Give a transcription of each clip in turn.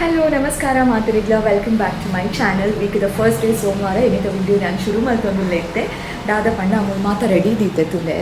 Hello ನಮಸ್ಕಾರ ಮಾತರಿಗ್ಲ, welcome back to my channel. Week the first day ಸೋಮವಾರ. ಇನ್ನಿತ video ನಾನು ಶುರು ಮಲ್ತೊಂದುಲ್ಲೆ. ದಾದ ಪಂಡ ಅಮೂಲ್ ಮಾತ ರೆಡಿ ದೀತೆ ತುಲೆ.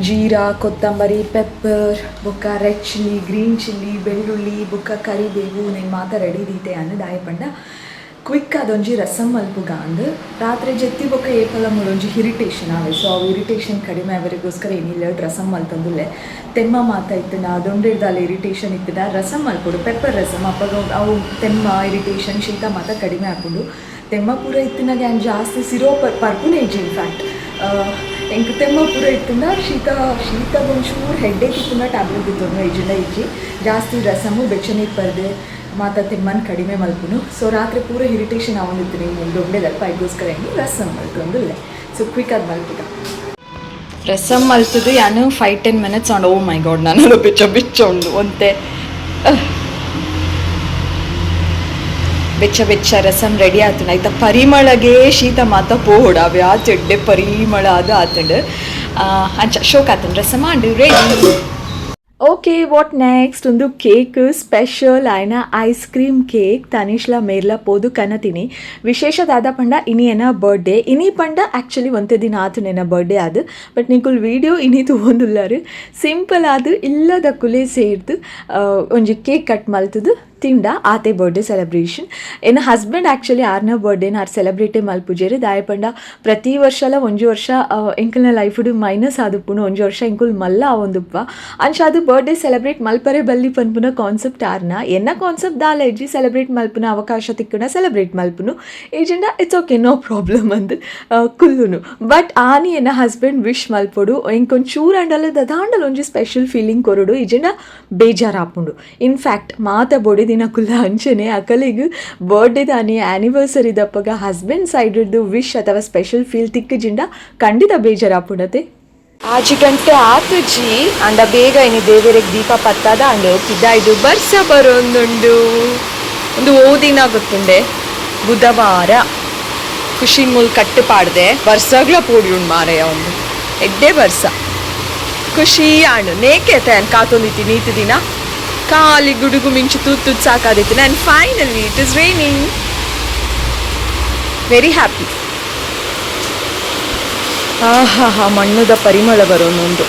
ಜೀರಾ, ಕೊತ್ತಂಬರಿ, ಪೆಪ್ಪರ್, ಬೊಕ್ಕ ರೆಡ್ ಚಿಲ್ಲಿ, ಗ್ರೀನ್ ಚಿಲ್ಲಿ, ಬೆಳ್ಳುಳ್ಳಿ, ಬೊಕ್ಕ ಕರಿಬೇವು ನೆನ್ ಮಾತ ರೆಡಿ ದೀತೆ ಅನ್ನು. ದಾಯ ಪಂಡ ಕ್ವಿಕ್ ಅದೊಂಜಿ ರಸಂ ಮಲ್ಪುಗ ಅಂದ್. ರಾತ್ರಿ ಜೆತ್ತಿ ಬೊಕ್ಕ ಏಪಲ ಮೂಲೊಂಜಿ ಇರಿಟೇಷನ್ ಆವೆ. ಸೊ ಅವು ಇರಿಟೇಷನ್ ಕಡಿಮೆ ಅವರಿಗೋಸ್ಕರ ಏನಿಲ್ಲ ರಸಂ ಮಲ್ತೊಂದುಲ್ಲೆ. ತೆಮ್ಮ ಮಾತ ಇತ್ತುಂಡ, ದೊಂಡೆಡ್ದಾಲ ಇರಿಟೇಷನ್ ಇತ್ತುಂಡ ರಸಂ ಮಲ್ಪೊಡು, ಪೆಪ್ಪರ್ ರಸಂ. ಅಪ್ಪಗ ಅವು ತೆಮ್ಮ, ಇರಿಟೇಷನ್, ಶೀತ ಮಾತ ಕಡಿಮೆ ಆಪುಂಡು. ತೆಮ್ಮ ಪೂರ ಇತ್ತಿನಾಗ ಆ್ಯಂಡ್ ಜಾಸ್ತಿ ಸಿರೋಪ್ ಪರ್ಪುನೆ ಇಜ್ಜಿ. ಇನ್ಫ್ಯಾಕ್ಟ್ ಎಂಕ್ ತೆಮ್ಮ ಪೂರ ಇತ್ತುಂಡ, ಶೀತ ಶೀತ ಒಂಚೂರು ಹೆಡ್ಡೇಕ್ ಇತ್ತುಂಡ ಟ್ಯಾಬ್ಲೆಟ್ ಇತ್ತು, ಇಜ್ಜಿಂಡ ಇಜ್ಜಿ. ಜಾಸ್ತಿ ರಸಮು ಬೆಚ್ಚನೀರು ಪರ್ದೆ ಮಾತ ತೆಮ್ಮನ್ ಕಡಿಮೆ ಮಲ್ಪುನು. ಸೊ ರಾತ್ರಿ ಪೂರ ಇರಿಟೇಷನ್ ಆವೊಂದಿತ್ತು ನೀವು ದೊಡ್ಡದಲ್ಪ, ಐಗೋಸ್ಕರ ಹೆಂಗೆ ರಸಂ ಮಲ್ತೊಂದುಲ್ಲೆ. ಸೊ ಕ್ವಿಕ್ ಆಗಿ ಮಲ್ಪುಗ. ರಸಂ ಮಲ್ತದು ಯಾನು 5-10 ಮಿನಿಟ್ಸ್ ಆಂಡ್. ಓ ಮೈ ಗಾಡ್, ನಾನು ಬೆಚ್ಚ ಬೆಚ್ಚ ಉಂಡು ಒಂತೆ. ಬೆಚ್ಚ ಬೆಚ್ಚ ರಸಂ ರೆಡಿ ಆತುಂಡು. ಆಯ್ತಾ ಪರಿಮಳಗೆ ಶೀತ ಮಾತ ಪೋಡ ಅವೆ ಆ ಚೆಡ್ಡೆ ಪರಿಮಳ ಅದು ಆತುಂಡು. ಅಂಚ ಶೋಕ್ ಆತುಂಡು. ರಸಮ and ready. Okay, what next? ಒಂದು ಕೇಕ್ ಸ್ಪೆಷಲ್ ಆಯ್ನ ಐಸ್ ಕ್ರೀಮ್ ಕೇಕ್ ತನಿಷ್ಲ ಮೇರ್ಲ ಪೋದು ಕನತಿನಿ. ವಿಶೇಷ ದಾದ ಪಂಡ ಇನಿ ಎನ ಬರ್ಡೇ. ಇನಿ ಪಂಡ ಆ್ಯಕ್ಚುಲಿ ಒಂತೆ ದಿನ ಆತು ನೆನ ಬರ್ಡೇ ಅದು, ಬಟ್ ನಿಕುಲ್ ವೀಡಿಯೋ ಇನಿ ತೂವೊಂದುಲ್ಲಾರು. ಸಿಂಪಲ್ ಆದ್ ಇಲ್ಲದ ಕುಲೆ ಸೇರ್ದು ಒಂಜಿ ಕೇಕ್ ಕಟ್ ಮಲ್ತದು ತಿಂಡ, ಆತೆ ಬರ್ಡೇ ಸೆಲೆಬ್ರೇಷನ್. ಎನ್ನ ಹಸ್ಬೆಂಡ್ ಆ್ಯಕ್ಚುಲಿ ಆರ್ನ ಬರ್ಡೇನ ಆರ್ ಸೆಲೆಬ್ರೇಟೇ ಮಲ್ಪುಜೆರ್. ದಾಯ ಪಂಡ ಪ್ರತಿ ವರ್ಷಲ ಒಂಜಿ ವರ್ಷ ಎಂಕಲ್ನ ಲೈಫುಡು ಮೈನಸ್ ಆದುಪ್ಪುನು, ಒಂಜಿ ವರ್ಷ ಎಂಕುಲ್ ಮಲ್ಲ ಆವೊಂದುಪ್ಪ. ಅಂಚ ಅದು ಬರ್ಡೇ ಸೆಲೆಬ್ರೇಟ್ ಮಲ್ಪರೆ ಬಲ್ಲಿ ಪನ್ಪುನ ಕಾನ್ಸೆಪ್ಟ್ ಆರ್ನ. ಎನ್ನ ಕಾನ್ಸೆಪ್ಟ್ ದಾಲ ಇಜ್ಜಿ, ಸೆಲೆಬ್ರೇಟ್ ಮಲ್ಪುನ ಅವಕಾಶ ತಿಕ್ಕುನ celebrate ಮಲ್ಪುನು, ಏಜೆಂಡ it's okay, no problem ಅಂದ್ ಕುಲ್ಲುನು. ಬಟ್ ಆನಿ ಎನ್ನ ಹಸ್ಬೆಂಡ್ ವಿಶ್ ಮಲ್ಪೊಡು, ಎಂಕೊಂಚೂರು ಅಂಡಲ ದದಾಂಡಲ ಒಂಜಿ ಸ್ಪೆಷಲ್ ಫೀಲಿಂಗ್ ಕೊರಡು, ಇಜೆಂಡ ಬೇಜಾರಾಪುಂಡು. ಇನ್ಫ್ಯಾಕ್ಟ್ ಮಾತ ಬೊಡೆ ದಿನಕುಲ್ಲ ಅಂಚನೆ ಅಕಲಿಗ್ ಬರ್ಡೇ ದಾನಿ ಆನಿವರ್ಸರಿ ದಪ್ಪಗ ಹಸ್ಬೆಂಡ್ ಸೈಡ್ ವಿಶ್ ಅಥವಾ ಸ್ಪೆಷಲ್ ಫೀಲ್ ತಿಕ್ಕಜಿಂಡ ಖಂಡಿತ ಬೇಜಾರಾಪುಂಡತೆ. 6 ಗಂಟೆ ಆತುಜಿ ಅಂಡ ಬೇಗ ಇನಿ ದೇವರಿಗೆ ದೀಪ ಪತ್ತಾದ ಅಂಡ್ ಪಿದಾಯ್ದು ಬರ್ಸ ಬರೋಂದುಂಡು. ಒಂದು ಓದಿನ ಗೊತ್ತುಂಡೆ, ಬುಧವಾರ ಖುಷಿ ಮೂಲ್ ಕಟ್ಟು ಪಾಡ್ದೆ. ಬರ್ಸಗ್ಲ ಪೋಡಿ ಉಂಡು ಮಾರಯ್ಯ, ಒಂದು ಎಡ್ಡೆ ಬರ್ಸ. ಖುಷಿ ಆಂಡು. ನೇಕೆ ತಯಾನ್ ಕಾತೊಂದಿತ್ತಿ ನೀತು ದಿನ. ಖಾಲಿ ಗುಡುಗು ಮಿಂಚು ತೂತ್ ತೂತ್ ಸಾಕಾದಿತ್ತು. And finally it is raining, very happy. ಆಹಾ ಹಾ, ಮಣ್ಣುದ ಪರಿಮಳ ಬರೋನೊಂದು.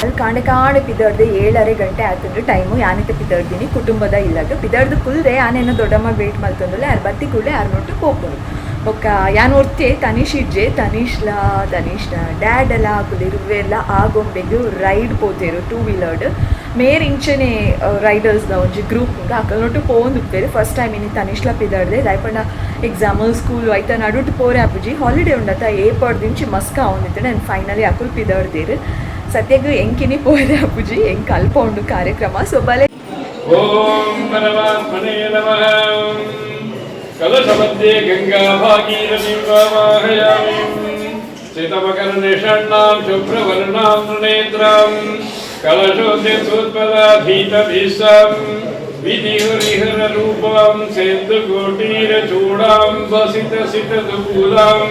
ಅಲ್ಲಿ ಕಾಂಡೆ ಕಾಂಡೆ ಪಿದರ್ದು 7:30 ಗಂಟೆ ಆತಂದ್ರೆ ಟೈಮು. ಯಾನಿತ ಪಿದರ್ದಿನಿ ಕುಟುಂಬದ ಇಲ್ಲಗ. ಪಿದರ್ದು ಕುಲ್ದೆ ಯಾನೇನೋ ದೊಡ್ಡಮ್ಮ ವೇಟ್ ಮಲ್ತೊಂದುಲ್ಲ. ಯಾರು ಬತ್ತಿ ಕೂಡಲೇ ಯಾರು ನೋಟು ಪೋಪುಂಡು. ಬೊಕ್ಕ ಯಾನ್ ಒರ್ತೆ, ತನಿಷ್ ಇಜ್ಜೆ. ತನಿಷ್ಲ ತನಿಷ್ನ ಡ್ಯಾಡ್ ಎಲ್ಲ ಕುಲಿರುವೆಲ್ಲ ಆಗೊಂಬೆಗ್ ರೈಡ್ ಪೋತೇರು ಟೂ ವೀಲರ್ಡ್. ಮೇರ್ ಇಂಚನೆ ರೈಡರ್ಸ್ದ ಒಂಜಿ ಗ್ರೂಪ್ ಉಂಡು, ಅಕಲ್ನೊಟ್ಟು ಪೋವೊಂದುಪ್ಪೇರು. ಫಸ್ಟ್ ಟೈಮ್ ಇನಿ ತನಿಷ್ಲ ಪಿದರ್ದೆ. ದಾಯಪಂಡ ಎಕ್ಸಾಮ್, ಸ್ಕೂಲು ಐತ ನಡುಟು ಪೋರೆ ಆಪುಜಿ. ಹಾಲಿಡೇ ಉಂಡತ, ಏಪಡ್ದಿಂಚಿ ಮಸ್ಕ ಆವೊಂದಿತ್ತು. ಆ್ಯಂಡ್ ಫೈನಲಿ ಅಕುಲ್ ಪಿದರ್ದೇರು. ಸತ್ಯಗ್ ಎಂಕಿನಿ ಪೋರೆ ಆಪುಜಿ, ಎಂಕ್ ಅಲ್ಪ ಉಂಡು ಕಾರ್ಯಕ್ರಮ. ಸೊ ಬಲೆ. ಓಂ ಪರಮಾತ್ಮನೇ ನಮಃ. ಕಲಶಮಧ್ಯೆ ಗಂಗಾ ಭಾಗೀರಥೀಂ ಆವಾಹಯಾಮಿ. ಸಿತಮಕರನಿಷಣ್ಣಾಂ ಶುಭ್ರವರ್ಣಾಂ ತ್ರಿನೇತ್ರಾಂ ಕಲಶೋದ್ಯಸೋತ್ಪದಾಧೀತಭೀಷಾಂ ವಿಧಿಹರಿಹರ ರೂಪಾಂ ಸೇಂದುಕೋಟೀರಚೂಡಾಂ ವಸಿತ ಸಿತದುಕೂಲಾಂ.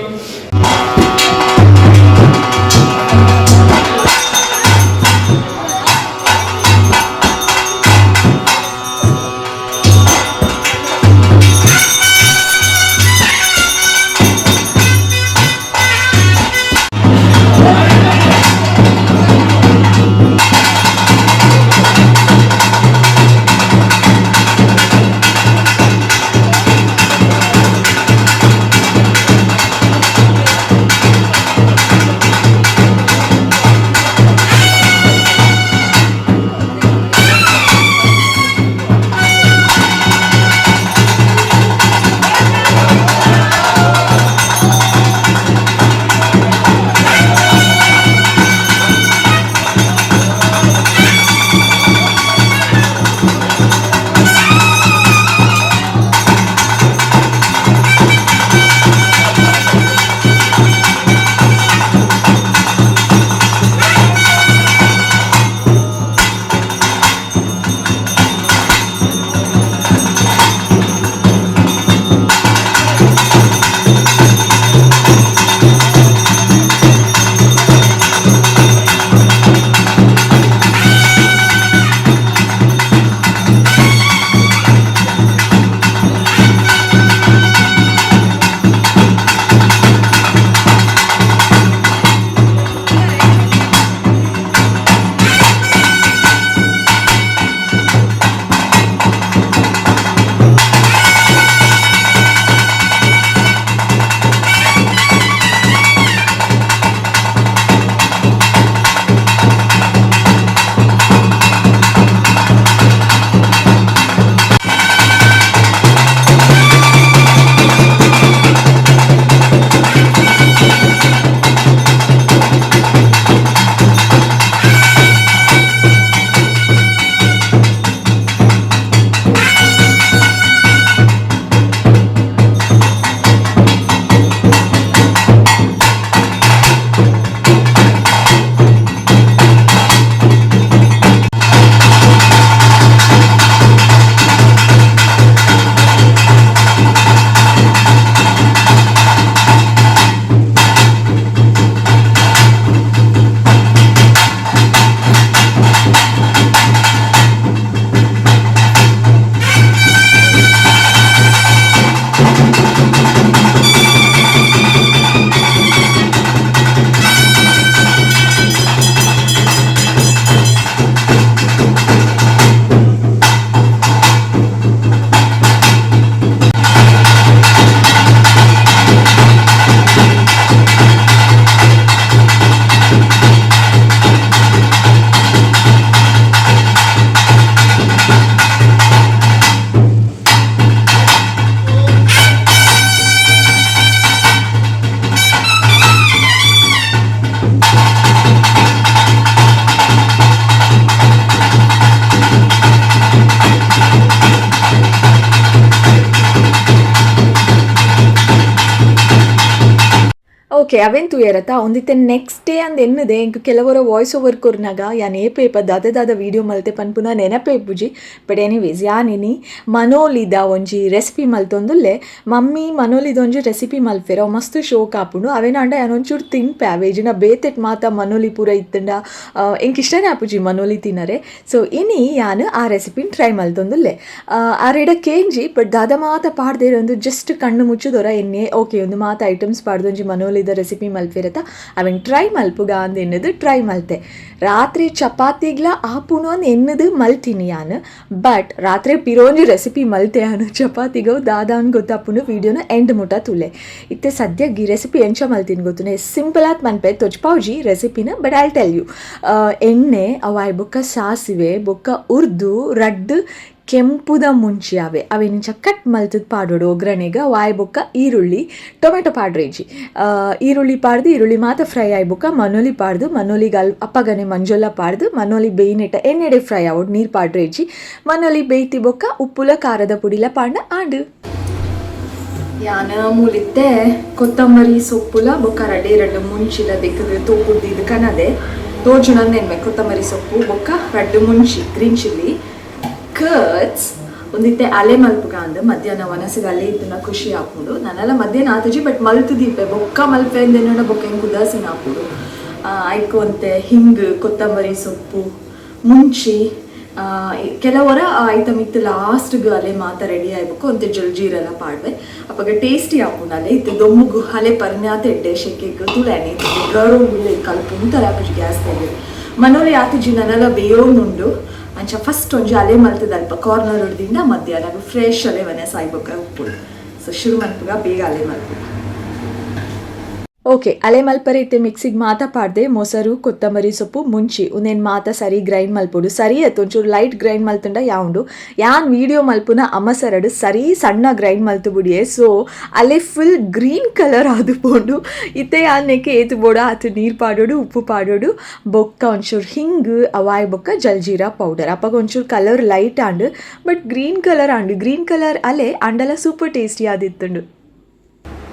Okay, ಅವೇನ್ ತೂಯರತ ಒಂದಿತ್ತೆ ನೆಕ್ಸ್ಟ್ ಡೇ ಅಂದ್ ಎನ್ನುದೆ. ಎಂಕ್ ಕೆಲವರ ವಾಯ್ಸ್ ಓವರ್ ಕೊರ್ನಾಗ ಯಾನ್ ಏಪೇಪ ದಾದ ದಾದ ವೀಡಿಯೋ ಮಲ್ತೆ ಪನ್ಪುನ ನೆನಪೇ ಇಪ್ಪುಜಿ. ಬಟ್ ಎನಿವೇಸ್, ಯಾನಿನಿ ಮನೋಲಿದ ಒಂಜಿ ರೆಸಿಪಿ ಮಲ್ತೊಂದುಲ್ಲೆ. ಮಮ್ಮಿ ಮನೋಲಿದ ಒಂಜಿ ರೆಸಿಪಿ ಮಲ್ಪೆರ್, ಅವು ಮಸ್ತ್ ಶೋಕ್ ಆಪುಂಡು. ಅವೇನಾಂಡ ಯಾನ್ ಒಂಚೂರು ತಿನ್ಪೆ. ಅವೇಜಿನ ಬೇತೆಟ್ ಮಾತ ಮನೋಲಿ ಪೂರ ಇತ್ತುಂಡ ಎಂಕ್ ಇಷ್ಟನೇ ಆಪುಜಿ ಮನೋಲಿ ತಿನರೆ. ಸೊ ಇನಿ ಯಾನ್ ಆ ರೆಸಿಪಿನ್ ಟ್ರೈ ಮಲ್ತೊಂದುಲ್ಲೆ. ಆರೆಡ ಕೇಂಜಿ, ಬಟ್ ದಾದ ಮಾತ ಪಾಡ್ದೇರ್ ಒಂದು ಜಸ್ಟ್ ಕಣ್ಣು ಮುಚ್ಚುದೊರ ಎನ್ನೆ, ಓಕೆ, ಒಂದು ಮಾತ ಐಟಮ್ಸ್ ಪಾಡ್ದೊಂಜಿ ಮನೋಲಿದ ರೆಸಿಪಿ ಮಲ್ಪೆರತ, ಅವೆನ್ ಟ್ರೈ ಮಲ್ಪುಗ ಅಂದ್ ಎನ್ನದು ಟ್ರೈ ಮಲ್ತೆ. ರಾತ್ರಿ ಚಪಾತಿಗ್ಲ ಆಪುನು ಅಂದ್ ಎನ್ನದು ಮಲ್ತೀನಿ ಯಾನ್. ಬಟ್ ರಾತ್ರಿ ಪಿರೋಂಜಿ ರೆಸಿಪಿ ಮಲ್ತೆ ಯಾನು ಚಪಾತಿಗ, ದಾದ ಅಂದ್ ಗೊತ್ತಾಪುಂಡು, ವೀಡಿಯೋನ ಎಂಡ್ ಮುಟ ತೂಲೆ. ಇತ್ತೆ ಸದ್ಯಗ್ ಈ ರೆಸಿಪಿ ಎಂಚ ಮಲ್ತಿನ ಗೊತ್ತುನೆ? ಸಿಂಪಲ್ ಆತ್ ಮನ್ಪೆ. ತೊಜ್ಪಾವ್ಜಿ ರೆಸಿಪಿನ, but I tell you. ಎಣ್ಣೆ, ಅವಾಯ್ ಬೊಕ್ಕ ಸಾಸಿವೆ, ಬೊಕ್ಕ ಉರ್ದು, ರಡ್ಡ್ ಕೆಂಪುದ ಮುಂಚಿ, ಅವೆ ಅವೆನಿಂಚ ಕಟ್ ಮಲ್ತದ್ ಪಾಡೋಡು ಒಗ್ಗರಣೆಗೆ. ವಾಯ್ ಬೊಕ್ಕ ಈರುಳ್ಳಿ, ಟೊಮೆಟೊ ಪಾಡ್ರೇಜಿ. ಈರುಳ್ಳಿ ಪಾಡ್ದು, ಈರುಳ್ಳಿ ಮಾತ ಫ್ರೈ ಆಯ್ ಬೊಕ್ಕ ಮನೋಲಿ ಪಾಡ್ದು, ಮನೋಲಿಗೆ ಅಲ್ ಅಪ್ಪಗನೆ ಮಂಜೊಲ್ಲ ಪಾಡ್ದು, ಮನೋಲಿ ಬೇಯ್ನೆಟ ಎಣ್ಣೆಡೆ ಫ್ರೈ ಆವೊಡು, ನೀರು ಪಾಡ್ರೇಜಿ. ಮನೋಲಿ ಬೇಯ್ತಿ ಬೊಕ್ಕ ಉಪ್ಪುಲ ಖಾರದ ಪುಡಿಲ ಪಾಂಡ ಆಂಡು. ಯಾನ ಮೂಲಿತ್ತೆ ಕೊತ್ತಂಬರಿ ಸೊಪ್ಪುಲ ಬೊಕ್ಕ ರಡ್ಡೆ ರಡ್ಡು ಮುಂಚಿಲ ದೆಕ್ಕದು ತೋಪುಡ್ದು ಕನದೆ ತೋಜುನಂದೆನ್ಮೆ. ಕೊತ್ತಂಬರಿ ಸೊಪ್ಪು ಬೊಕ್ಕ ರಡ್ಡು ಮುಂಚಿ, green chilli, curds. ಒಂದಿತ್ತೆ ಅಲೆ ಮಲ್ಪುಗ ಅಂದ್. ಮಧ್ಯಾಹ್ನ ವನಸಿಗೆ ಅಲೆ ಇತ್ತುನ ಖುಷಿ ಆಪುಂಡು. ನಾನೆಲ್ಲ ಮಧ್ಯಾಹ್ನ ಆತಜಿ, ಬಟ್ ಮಲ್ತು ದೀಪೆ. ಬೊಕ್ಕ ಮಲ್ಪೆ ಅಂದೇನೋ, ಬೊಕ್ಕ ಹೆಂಗೆ ಉದಾಸೀನ ಆಪುಂಡು. ಐಕೊಂತೆ ಹಿಂಗ್, ಕೊತ್ತಂಬರಿ ಸೊಪ್ಪು, ಮುಂಚಿ, ಕೆಲವರ ಐಟಮ್ ಇತ್ತು. ಲಾಸ್ಟ್ಗೆ ಅಲೆ ಮಾತ ರೆಡಿ ಆಯ್ಬೇಕು ಅಂತೆ ಜಲ್ಜೀರೆಲ್ಲ ಪಾಡ್ವೆ, ಅಪ್ಪಗ ಟೇಸ್ಟಿ ಆಪುಂಡು ಅಲೆ. ಇತ್ತು ದೊಮ್ಮುಗು ಅಲೆ ಪರ್ನ್ಯಾತ ಎಡ್ಡೆ ಶೆಕೆಗ್ ತುಳಾನೆ ಗರುಂಗುಳ್ಳೆ ಕಲ್ಪ ಉಂತರ ಆಪುಜಿ ಗ್ಯಾಸ್ ತೆಗೆದು. ಮನೋಲಿ ಆತಿಜಿ, ನನ್ನೆಲ್ಲ ಬೇಯೋನುಂಡು. ಅಂಚ ಫಸ್ಟ್ ಒಂಜಿ ಅಲೆ ಮಲ್ತದ ಅಲ್ಪ ಕಾರ್ನರ್ ಹೊಡ್ದಿಂದ ಮಧ್ಯಾಹ್ನ ಫ್ರೆಶ್ ಅಲೆ ಮನೆ ಸಾಯ್ಬೇಕ ಉಪ್ಪು. ಸೊ ಶುರು ಮಲ್ಪುಗ, ಬೇಗ ಅಲೆ ಮಲ್ಪುಗ. ಓಕೆ, ಅಲೆ ಮಲ್ಪರೆ ಇತ್ತೆ ಮಿಕ್ಸಿಗೆ ಮಾತ ಪಾಡ್ದೆ. ಮೊಸರು, ಕೊತ್ತಂಬರಿ ಸೊಪ್ಪು, ಮುಂಚಿ, ಉಂದೇನ್ ಮಾತ ಸರಿ ಗ್ರೈಂಡ್ ಮಲ್ಪೊಡು. ಸರಿ ಅತ್ತು, ಒಂಚೂರು ಲೈಟ್ ಗ್ರೈಂಡ್ ಮಲ್ತುಂಡ ಯಾವುಂಡು. ಯಾನ್ ವೀಡಿಯೋ ಮಲ್ಪುನ ಅಮಸರಡು ಸರಿ ಸಣ್ಣ ಗ್ರೈಂಡ್ ಮಲ್ತು ಬುಡಿಯೆ. ಸೊ ಅಲೆ full green colour ಆದು ಪೋಂಡು. ಇತ್ತೆ ಯಾನ್ ನೆಕ್ಕೆ ಏತು ಬೋಡ ಆತು ನೀರು ಪಾಡೋಡು, ಉಪ್ಪು ಪಾಡೋಡು, ಬೊಕ್ಕ ಒಂಚೂರು ಹಿಂಗ್, ಅವಾಯ್ ಬೊಕ್ಕ ಜಲ್ಜೀರಾ ಪೌಡರ್. ಅಪ್ಪಗ ಒಂಚೂರು colour light and, but green colour and. Green colour ಅಲೆ ಅಂಡಲ ಸೂಪರ್ ಟೇಸ್ಟಿ ಆದಿತ್ತುಂಡು.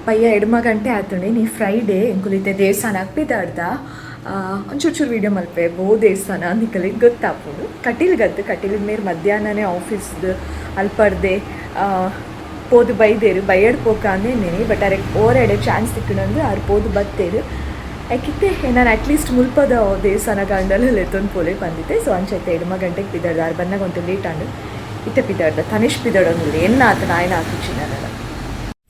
ಪಯ್ಯ ಎಡ್ಮ ಗಂಟೆ ಆತುಂಡೆ. ನೀ ಫ್ರೈಡೇ ಎಂಕುಲಿತ್ತೆ ದೇವಸ್ಥಾನ ಪಿದಾಡ್ದ. ಒಂಚೂರು ಚೂರು ವೀಡಿಯೋ ಮಲ್ಪೆ. ಬೋ ದೇವಸ್ಥಾನ ನಿಕಲಿಗೆ ಗೊತ್ತಾಪುಂಡು, ಕಟೀಲ್ ಗತ್ತು. ಕಟೀಲ್ ಮೇರ್ ಮಧ್ಯಾಹ್ನನೇ ಆಫೀಸ್ದು ಅಲ್ಪರ್ದೆ ಪೋದು ಬೈದೇರು. ಬೈಯಡ್ ಪೋಕ ಅಂದೇನಿ, ಬಟ್ ಅರೆ ಓರೆಡೆ ಚಾನ್ಸ್ ತಿಕ್ಕಣಂದು ಆರು ಪೋದು ಬತ್ತೇರು. ಯಾಕಿತ್ತೆ ನಾನು ಅಟ್ಲೀಸ್ಟ್ ಮುಲ್ಪದ ದೇವಸ್ಥಾನ ಗಂಡಲ ಲೆತ್ತೊಂದು ಪೋಲೆ ಬಂದಿದ್ದೆ. ಸೊ ಅಂಚೈತೆ ಎಡ್ಮ ಗಂಟೆಗೆ ಪಿದಾಡ್ದ. ಆರು ಬನ್ನಾಗ ಒಂತೆ ಲೇಟ್ ಆಂಡು. ಇತ್ತೆ ಪಿದಾಡ್ದ. ತನಿಷ್ ಪಿದಾಡೊಂದಿಲ್ಲ, ಎನ್ನ ಆತ ನಾಯನ ಆತುಚಿ ನನ್ನ.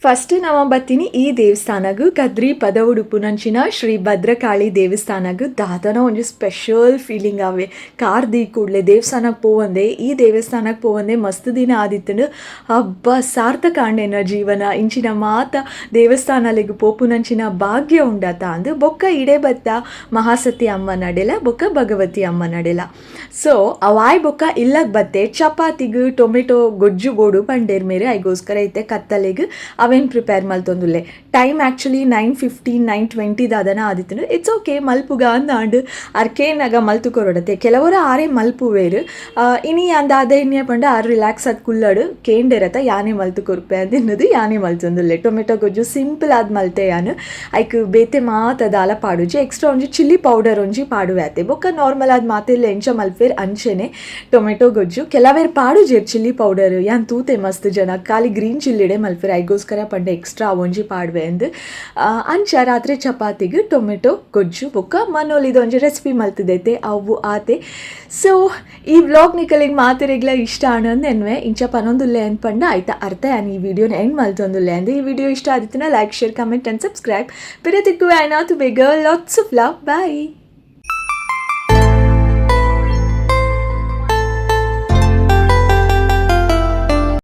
ಫಸ್ಟ್ ನಾವು ಬತ್ತೀನಿ ಈ ದೇವಸ್ಥಾನಗ್, ಕದ್ರಿ ಪದವುಡುಪುನಂಚಿನ ಶ್ರೀ ಭದ್ರಕಾಳಿ ದೇವಸ್ಥಾನಗ್. ದಾದನ ಒಂಜಿ ಸ್ಪೆಷಲ್ ಫೀಲಿಂಗ್ ಅವೆ. ಕಾರ್ ದೀ ಕೂಡಲೇ ದೇವಸ್ಥಾನಕ್ಕೆ ಪೋವಂದೆ, ಈ ದೇವಸ್ಥಾನಕ್ಕೆ ಪೋವಂದೆ ಮಸ್ತ್ ದಿನ ಆದಿತ್ತುಂಡು. ಹಬ್ಬ ಸಾರ್ಥಕ ಆಂಡೆನ ಜೀವನ, ಇಂಚಿನ ಮಾತ ದೇವಸ್ಥಾನಲೆಗ್ ಪೋಪುನಂಚಿನ ಭಾಗ್ಯ ಉಂಡತ ಅಂದ್. ಬೊಕ್ಕ ಇಡೆ ಬತ್ತ ಮಹಾಸತಿ ಅಮ್ಮ ನಡೆಲ, ಬೊಕ್ಕ ಭಗವತಿ ಅಮ್ಮ ನಡೆಲ. ಸೊ ಅವಾಯ್ ಬೊಕ್ಕ ಇಲ್ಲಗ್ ಬತ್ತೆ. ಚಪಾತಿಗ್ ಟೊಮೆಟೊ ಗೊಜ್ಜು ಬೋಡು ಪಂಡೇರ್ ಮೇರೆ. ಐಗೋಸ್ಕರ ಐತೆ ಕತ್ತಲೆಗ್ ಅವೇನು ಪ್ರಿಪೇರ್ ಮಲ್ತೊಂದುಲ್ಲೆ. ಟೈಮ್ ಆ್ಯಕ್ಚುಲಿ 9:15, 9:20 ದಾದನ ಆದಿತ್ತುಂಡು. It's okay, ಮಲ್ಪುಗ ಅಂದಾಂಡ್. ಅರ್ಕೇನಾಗ ಮಲ್ತು ಕೊರೊಡತೆ. ಕೆಲವರು ಆರೇ ಮಲ್ಪುವೇರು. ಇನಿ ಅಂದಾದ ಇನ್ನೆ ಪಂಡ ಆರು ರಿಲ್ಯಾಕ್ಸ್ ಆದ್ ಕುಲ್ಲಡು ಕೇಂಡೆರತ, ಯಾನೇ ಮಲ್ತು ಕೊರ್ಪೆ ಅಂದ್ ಯಾನೇ ಮಲ್ತೊಂದುಲ್ಲೆ. ಟೊಮೆಟೊ ಗೊಜ್ಜು ಸಿಂಪಲ್ ಆದ್ ಮಲ್ತೆ ಯಾನು. ಐಕ್ ಬೇತೆ ಮಾತ ದಾಲ ಪಾಡುಜಿ. ಎಕ್ಸ್ಟ್ರಾ ಒಂಜಿ ಚಿಲ್ಲಿ ಪೌಡರ್ ಒಂಜಿ ಪಾಡುವೆ ಆತೆ. ಬೊಕ್ಕ ನಾರ್ಮಲ್ ಆದ್ ಮಾತೆಲ್ಲ ಎಂಚ ಮಲ್ಪೇರ್ ಅಂಚೆನೆ ಟೊಮೆಟೊ ಗೊಜ್ಜು. ಕೆಲವೇರ್ ಪಾಡುಜೆರ್ ಚಿಲ್ಲಿ ಪೌಡರ್, ಯಾನ್ ತೂತೆ. ಮಸ್ತ್ ಜನ ಖಾಲಿ ಗ್ರೀನ್ ಚಿಲ್ಲಿಡೆ ಮಲ್ಪೇರ್. ಐಗೋಸ್ಕರ ಪಂಡ ಎಕ್ಸ್ಟ್ರಾ ಒಂಜಿ ಪಾಡುವೆ ಅಂದ್. ಅಂಚ ರಾತ್ರಿ ಚಪಾತಿಗೆ ಟೊಮೆಟೊ ಗೊಜ್ಜು ಬೊಕ್ಕ ಮನೋಲಿದ ಒಂಜಿ ರೆಸಿಪಿ ಮಲ್ತದೈತೆ, ಅವು ಆತೆ. ಸೊ ಈ ವ್ಲಾಗ್ ನಿಕಲಿಗೆ ಮಾತೆರೆಗ್ಲ ಇಷ್ಟ ಆಣಂದ್ ಎನ್ವೆ. ಇಂಚ ಪನೊಂದುಲ್ಲೆ ಅಂದ್ ಪಂಡ ಆಯ್ತಾ ಅರ್ಥ ಯಾನ್ ಈ ವಿಡಿಯೋನ ಎಂಡ್ ಮಲ್ತೊಂದುಲ್ಲೆ ಅಂದ್. ಈ ವಿಡಿಯೋ ಇಷ್ಟ ಆದಿತ್ತುನ like, share, comment and subscribe. ಪಿರ ತಿಕ್ಕುವೆ ಆಯ್ನಾತು ಬೇಗ. Lots of love, bye.